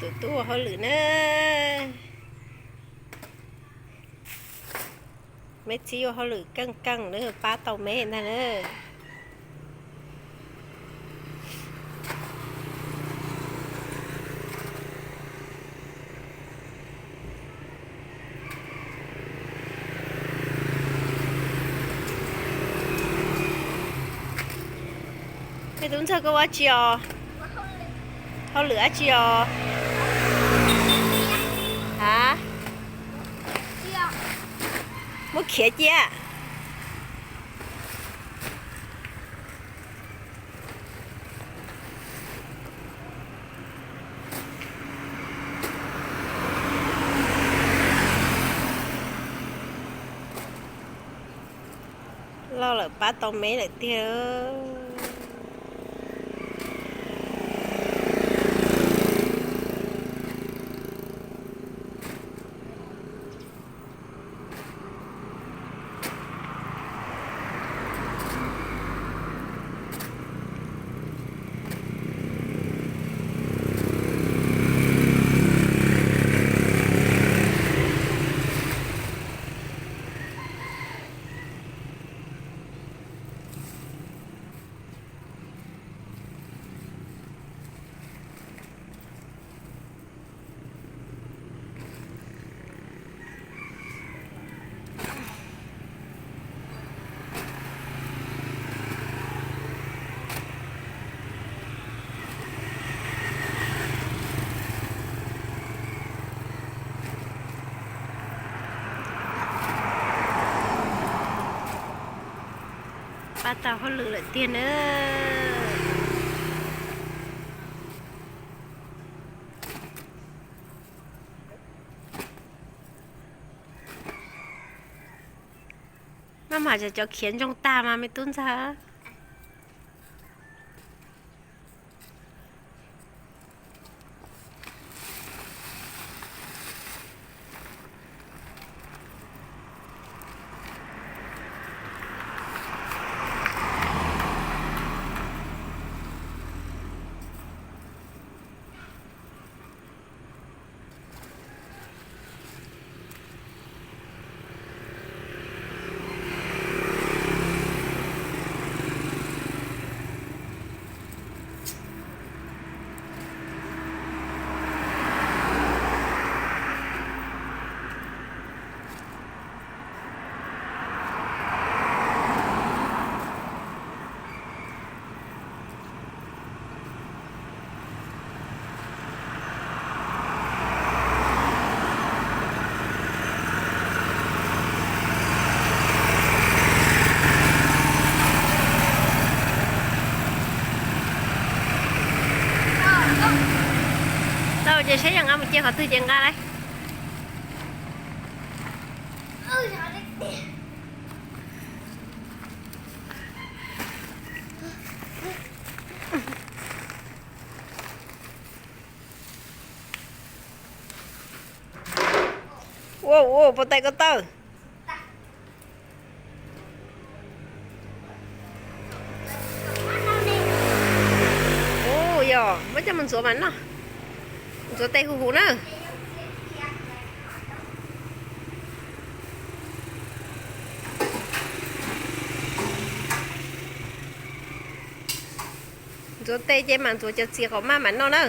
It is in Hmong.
Tub ua hauj lwm na. Meb txib ua hauj lwm keej keej na, pab tau meb ntag na. Mej tub ntxawg koj ua dab tsi os? Hauj lwm dab tsi os? A, muab khiav cia. Loj lawm pab tau meb lawm tiag. Pab tau hauj lwm lawm tiag na. Maj mam cov khiav ntsoog tag mas me tub ntxawg. Tau ces saib yog nqa mus cia qhov twg ces nqa lauj. Ua ua puas tau ko taw? Ua yog muab coj mus ntxuav mas noj. Ntxuav tes huv huv na. Ntxuav tes ces mam ntxuav cov txiv qaum maj mam noj na.